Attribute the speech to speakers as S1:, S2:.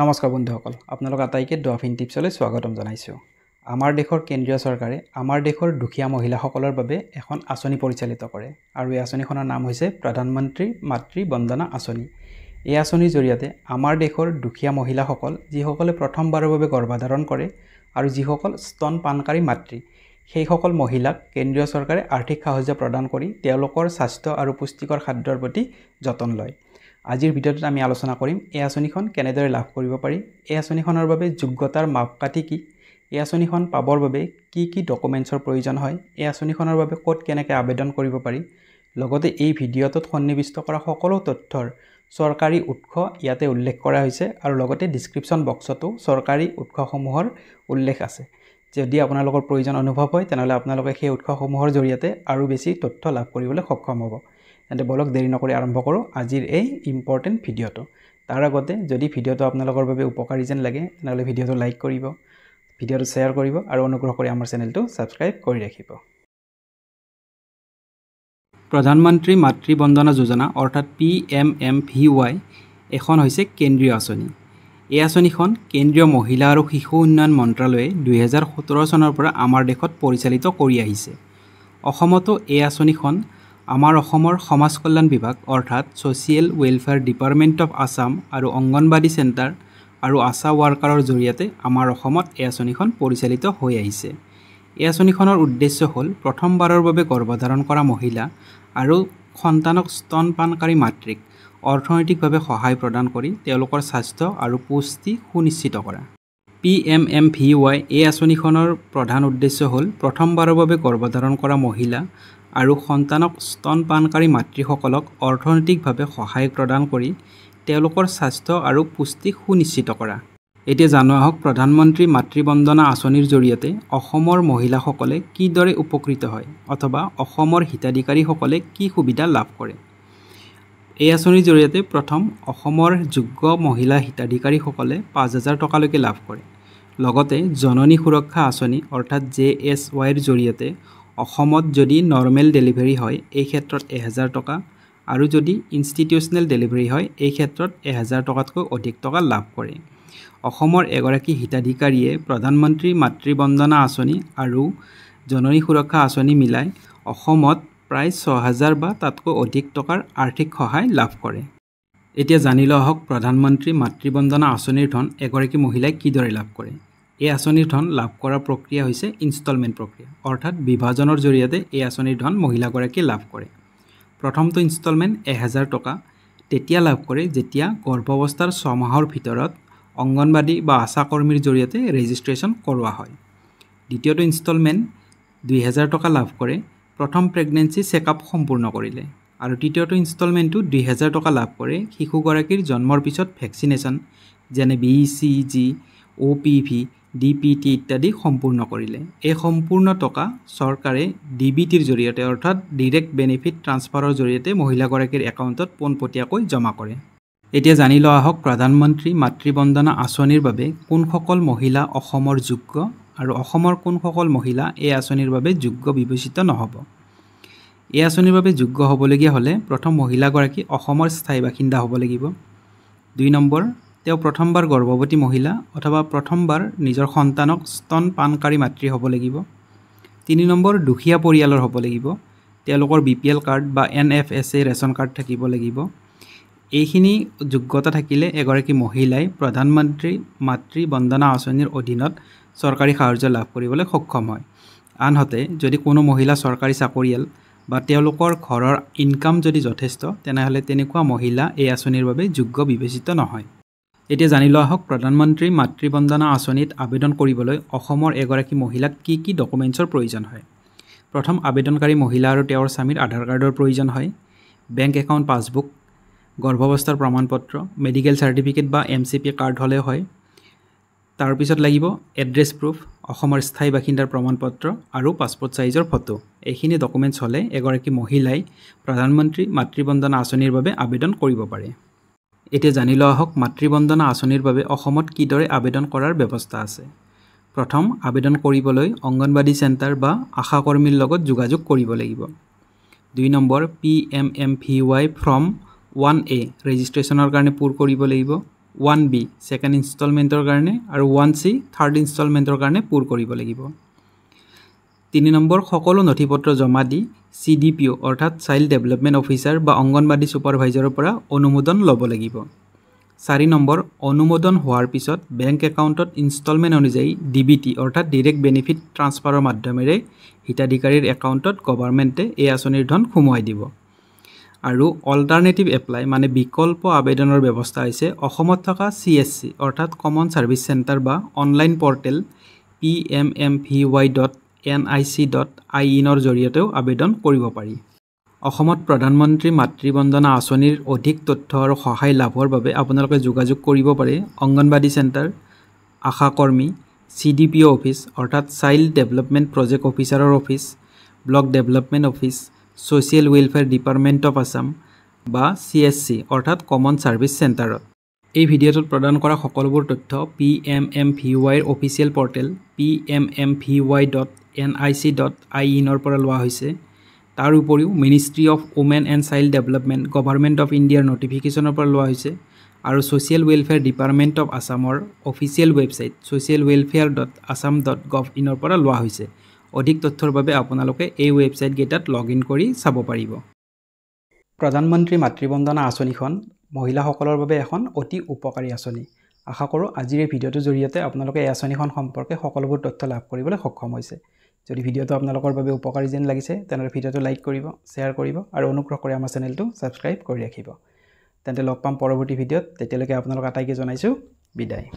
S1: নমস্কাৰ বন্ধুসকল, আপোনালোক আটাইকে ডফিন টিপছলৈ স্বাগতম জনাইছোঁ। আমাৰ দেশৰ কেন্দ্ৰীয় চৰকাৰে আমাৰ দেশৰ দুখীয়া মহিলাসকলৰ বাবে এখন আঁচনি পৰিচালিত কৰে আৰু এই আঁচনিখনৰ নাম হৈছে প্ৰধানমন্ত্ৰী মাতৃ বন্দনা আঁচনি। এই আঁচনিৰ জৰিয়তে আমাৰ দেশৰ দুখীয়া মহিলাসকল, যিসকলে প্ৰথমবাৰৰ বাবে গৰ্ভধাৰণ কৰে আৰু যিসকল স্তন পানকাৰী মাতৃ, সেইসকল মহিলাক কেন্দ্ৰীয় চৰকাৰে আৰ্থিক সাহায্য প্ৰদান কৰি তেওঁলোকৰ স্বাস্থ্য আৰু পুষ্টিকৰ খাদ্যৰ প্ৰতি যতন লয়। আজিৰ ভিডিঅ'টোত আমি আলোচনা কৰিম এই আঁচনিখন কেনেদৰে লাভ কৰিব পাৰি, এই আঁচনিখনৰ বাবে যোগ্যতাৰ মাপকাঠি কি, এই আঁচনিখন পাবৰ বাবে কি কি ডকুমেণ্টছৰ প্ৰয়োজন হয়, এই আঁচনিখনৰ বাবে ক'ত কেনেকৈ আবেদন কৰিব পাৰি, লগতে এই ভিডিঅ'টোত সন্নিৱিষ্ট কৰা সকলো তথ্যৰ চৰকাৰী উৎস ইয়াতে উল্লেখ কৰা হৈছে আৰু লগতে ডিছক্ৰিপশ্যন বক্সতো চৰকাৰী উৎসসমূহৰ উল্লেখ আছে। যদি আপোনালোকৰ প্ৰয়োজন অনুভৱ হয়, তেনেহ'লে আপোনালোকে সেই উৎসসমূহৰ জৰিয়তে আৰু বেছি তথ্য লাভ কৰিবলৈ সক্ষম হ'ব। তেন্তে বলক, দেৰি নকৰি আৰম্ভ কৰোঁ আজিৰ এই ইম্পৰ্টেণ্ট ভিডিঅ'টো। তাৰ আগতে যদি ভিডিঅ'টো আপোনালোকৰ বাবে উপকাৰী যেন লাগে, তেনেহ'লে ভিডিঅ'টো লাইক কৰিব, ভিডিঅ'টো শ্বেয়াৰ কৰিব আৰু অনুগ্ৰহ কৰি আমাৰ চেনেলটো ছাবস্ক্ৰাইব কৰি ৰাখিব। প্ৰধানমন্ত্ৰী মাতৃ বন্দনা যোজনা অৰ্থাৎ PMMVY এখন হৈছে কেন্দ্ৰীয় আঁচনি। এই আঁচনিখন কেন্দ্ৰীয় মহিলা আৰু শিশু উন্নয়ন মন্ত্ৰালয়ে 2017 চনৰ পৰা আমাৰ দেশত পৰিচালিত কৰি আহিছে। অসমতো এই আঁচনিখন আমাৰ অসমৰ সমাজ কল্যাণ বিভাগ অৰ্থাৎ Social Welfare Department of Assam আৰু অংগনবাড়ী চেণ্টাৰ আৰু আশা ৱাৰ্কাৰৰ জৰিয়তে আমাৰ অসমত এই আঁচনিখন পৰিচালিত হৈ আহিছে। এই আঁচনিখনৰ উদ্দেশ্য হ'ল প্ৰথমবাৰৰ বাবে গৰ্ভধাৰণ কৰা মহিলা আৰু সন্তানক স্তন পানকাৰী মাতৃক অৰ্থনৈতিকভাৱে সহায় প্ৰদান কৰি তেওঁলোকৰ স্বাস্থ্য আৰু পুষ্টি সুনিশ্চিত কৰা। PMMVY এই আঁচনিখনৰ প্ৰধান উদ্দেশ্য হ'ল প্ৰথমবাৰৰ বাবে গৰ্ভধাৰণ কৰা মহিলা আৰু সন্তানক স্তন পানকাৰী মাতৃসকলক অৰ্থনৈতিকভাৱে সহায় প্ৰদান কৰি তেওঁলোকৰ স্বাস্থ্য আৰু পুষ্টি সুনিশ্চিত কৰা। এতিয়া জানো আহক প্ৰধানমন্ত্ৰী মাতৃ বন্দনা আঁচনিৰ জৰিয়তে অসমৰ মহিলাসকলে কিদৰে উপকৃত হয় অথবা অসমৰ হিতাধিকাৰীসকলে কি সুবিধা লাভ কৰে। এই আঁচনিৰ জৰিয়তে প্ৰথম অসমৰ যোগ্য মহিলা হিতাধিকাৰীসকলে 5000 টকালৈকে লাভ কৰে। লগতে জননী সুৰক্ষা আঁচনি অৰ্থাৎ JSYৰ জৰিয়তে অসমত যদি নৰ্মেল ডেলিভাৰী হয়, এই ক্ষেত্ৰত 1000 টকা আৰু যদি ইনষ্টিটিউচনেল ডেলিভাৰী হয়, এই ক্ষেত্ৰত 1000 টকাতকৈ অধিক টকা লাভ কৰে। অসমৰ এগৰাকী হিতাধিকাৰীয়ে প্ৰধানমন্ত্ৰী মাতৃ বন্দনা আঁচনি আৰু জননী সুৰক্ষা আঁচনি মিলাই অসমত প্ৰায় 6000 বা তাতকৈ অধিক টকাৰ আৰ্থিক সহায় লাভ কৰে। এতিয়া জানি লোৱা হওক প্ৰধানমন্ত্ৰী মাতৃ বন্দনা আঁচনিৰ ধন এগৰাকী মহিলাই কিদৰে লাভ কৰে। এই আঁচনিৰ ধন লাভ কৰাৰ প্ৰক্ৰিয়া হৈছে ইনষ্টলমেণ্ট প্ৰক্ৰিয়া, অৰ্থাৎ বিভাজনৰ জৰিয়তে এই আঁচনিৰ ধন মহিলাগৰাকীয়ে লাভ কৰে। প্ৰথমটো ইনষ্টলমেণ্ট 1000 টকা তেতিয়া লাভ কৰে যেতিয়া গৰ্ভাৱস্থাৰ 6 মাহৰ ভিতৰত অংগনবাড়ী বা আশাকৰ্মীৰ জৰিয়তে ৰেজিষ্ট্ৰেশ্যন কৰোৱা হয়। দ্বিতীয়টো ইনষ্টলমেণ্ট 2000 টকা লাভ কৰে প্ৰথম প্ৰেগনেঞ্চি চেকআপ সম্পূৰ্ণ কৰিলে আৰু তৃতীয়টো ইনষ্টলমেণ্টটো 2000 টকা লাভ কৰে শিশুগৰাকীৰ জন্মৰ পিছত ভেকচিনেশ্যন যেনে BCG, OPV, DPT ইত্যাদি সম্পূৰ্ণ কৰিলে। এই সম্পূৰ্ণ টকা চৰকাৰে DBTৰ জৰিয়তে অৰ্থাৎ ডিৰেক্ট বেনিফিট ট্ৰান্সফাৰৰ জৰিয়তে মহিলাগৰাকীৰ একাউণ্টত পোনপটীয়াকৈ জমা কৰে। এতিয়া জানি লোৱা আহক প্ৰধানমন্ত্ৰী মাতৃ বন্দনা আঁচনিৰ বাবে কোনসকল মহিলা অসমৰ যোগ্য আৰু অসমৰ কোনসকল মহিলা এই আঁচনিৰ বাবে যোগ্য বিবেচিত নহ'ব। এই আঁচনিৰ বাবে যোগ্য হ'বলগীয়া হ'লে প্ৰথম মহিলাগৰাকী অসমৰ স্থায়ী বাসিন্দা হ'ব লাগিব। 2 নম্বৰ, তেওঁ প্ৰথমবাৰ গৰ্ভৱতী মহিলা অথবা প্ৰথমবাৰ নিজৰ সন্তানক স্তন পানকাৰী মাতৃ হ'ব লাগিব। 3 নম্বৰ, দুখীয়া পৰিয়ালৰ হ'ব লাগিব, তেওঁলোকৰ BPL card বা NFSA ration card থাকিব লাগিব। এইখিনি যোগ্যতা থাকিলে এগৰাকী মহিলাই প্ৰধানমন্ত্ৰী মাতৃ বন্দনা আঁচনিৰ অধীনত চৰকাৰী সাহায্য লাভ কৰিবলৈ সক্ষম হয়। আনহাতে যদি কোনো মহিলা চৰকাৰী চাকৰিয়াল বা তেওঁলোকৰ ঘৰৰ ইনকাম যদি যথেষ্ট, তেনেহ'লে তেনেকুৱা মহিলা এই আঁচনিৰ বাবে যোগ্য বিবেচিত নহয়। এতিয়া জানি লোৱা হওক প্ৰধানমন্ত্ৰী মাতৃ বন্দনা আঁচনিত আবেদন কৰিবলৈ অসমৰ এগৰাকী মহিলাক কি কি ডকুমেণ্টছৰ প্ৰয়োজন হয়। প্ৰথম, আবেদনকাৰী মহিলা আৰু তেওঁৰ স্বামীৰ আধাৰ কাৰ্ডৰ প্ৰয়োজন হয়, বেংক একাউণ্ট পাছবুক, গৰ্ভাৱস্থাৰ প্ৰমাণপত্ৰ, মেডিকেল চাৰ্টিফিকেট বা MCP card হ'লেও হয়। তাৰপিছত লাগিব এড্ৰেছ প্ৰুফ, অসমৰ স্থায়ী বাসিন্দাৰ প্ৰমাণপত্ৰ আৰু পাছপৰ্ট চাইজৰ ফটো। এইখিনি ডকুমেণ্টছ হ'লে এগৰাকী মহিলাই প্ৰধানমন্ত্ৰী মাতৃ বন্দনা আঁচনিৰ বাবে আবেদন কৰিব পাৰে। এতিয়া জানি লোৱা হওক মাতৃ বন্দনা আঁচনিৰ বাবে অসমত কিদৰে আবেদন কৰাৰ ব্যৱস্থা আছে। প্ৰথম, আবেদন কৰিবলৈ অংগনবাড়ী চেণ্টাৰ বা আশাকৰ্মীৰ লগত যোগাযোগ কৰিব লাগিব। 2 নম্বৰ, PMMVY form 1A ৰেজিষ্ট্ৰেশ্যনৰ কাৰণে পূৰ কৰিব লাগিব। 1B second ইনষ্টলমেণ্টৰ কাৰণে আৰু 1C third ইনষ্টলমেণ্টৰ কাৰণে পূৰ কৰিব লাগিব। 3 নম্বৰ, সকলো নথি পত্ৰ জমা দি CDPO অৰ্থাৎ চাইল্ড ডেভেলপমেণ্ট অফিচাৰ বা অংগনবাদী ছুপাৰভাইজাৰৰ পৰা অনুমোদন ল'ব লাগিব। 4 নম্বৰ, অনুমোদন হোৱাৰ পিছত বেংক একাউণ্টত ইনষ্টলমেণ্ট অনুযায়ী DBT অৰ্থাৎ ডিৰেক্ট বেনিফিট ট্ৰান্সফাৰৰ মাধ্যমেৰে হিতাধিকাৰীৰ একাউণ্টত গভৰ্ণমেণ্টে এই আঁচনিৰ ধন সোমোৱাই দিব। আৰু অল্টাৰনেটিভ এপ্লাই মানে বিকল্প আবেদনৰ ব্যৱস্থা হৈছে অসমত থকা CSC অৰ্থাৎ কমন ছাৰ্ভিচ চেণ্টাৰ বা অনলাইন পৰ্টেল pmmvy.nic.in জৰিয়তেও আবেদন কৰিব পাৰি। অসমত প্ৰধানমন্ত্ৰী মাতৃবন্দনা আঁচনিৰ অধিক তথ্য আৰু সহায় লাভৰ বাবে আপোনালোকে যোগাযোগ কৰিব পাৰে অংগনবাদী চেণ্টাৰ, আশাকৰ্মী, CDPO office অৰ্থাৎ চাইল্ড ডেভেলপমেণ্ট প্ৰজেক্ট অফিচাৰৰ office, block development office, social welfare department of Assam বা CSC অৰ্থাৎ কমন ছাৰ্ভিচ চেণ্টাৰত। এই ভিডিঅ'টোত প্ৰদান কৰা সকলোবোৰ তথ্য PMMVYৰ অফিচিয়েল পৰ্টেল pmmvy.nic.in পৰা লোৱা হৈছে। তাৰ উপৰিও ministry of women and child development, government of ইণ্ডিয়াৰ নটিফিকেশ্যনৰ পৰা লোৱা হৈছে আৰু ছ'চিয়েল ৱেলফেয়াৰ ডিপাৰ্টমেণ্ট অফ আছামৰ অফিচিয়েল ৱেবছাইট socialwelfare.assam.gov.in পৰা লোৱা হৈছে। অধিক তথ্যৰ বাবে আপোনালোকে এই ৱেবছাইটকেইটাত লগ ইন কৰি চাব পাৰিব। প্ৰধানমন্ত্ৰী মাতৃবন্দনা আঁচনিখন মহিলাসকলৰ বাবে এখন অতি উপকাৰী আঁচনি। আশা কৰোঁ আজিৰ এই ভিডিঅ'টোৰ জৰিয়তে আপোনালোকে এই আঁচনিখন সম্পৰ্কে সকলোবোৰ তথ্য লাভ কৰিবলৈ সক্ষম হৈছে। যদি ভিডিঅ'টো আপোনালোকৰ বাবে উপকাৰী যেন লাগিছে তেনেহ'লে ভিডিঅ'টো লাইক কৰিব, শ্বেয়াৰ কৰিব আৰু অনুগ্ৰহ কৰি আমাৰ চেনেলটো ছাবস্ক্ৰাইব কৰি ৰাখিব। তেন্তে লগ পাম পৰৱৰ্তী ভিডিঅ'ত। তেতিয়ালৈকে আপোনালোক আটাইকে জনাইছোঁ বিদায়।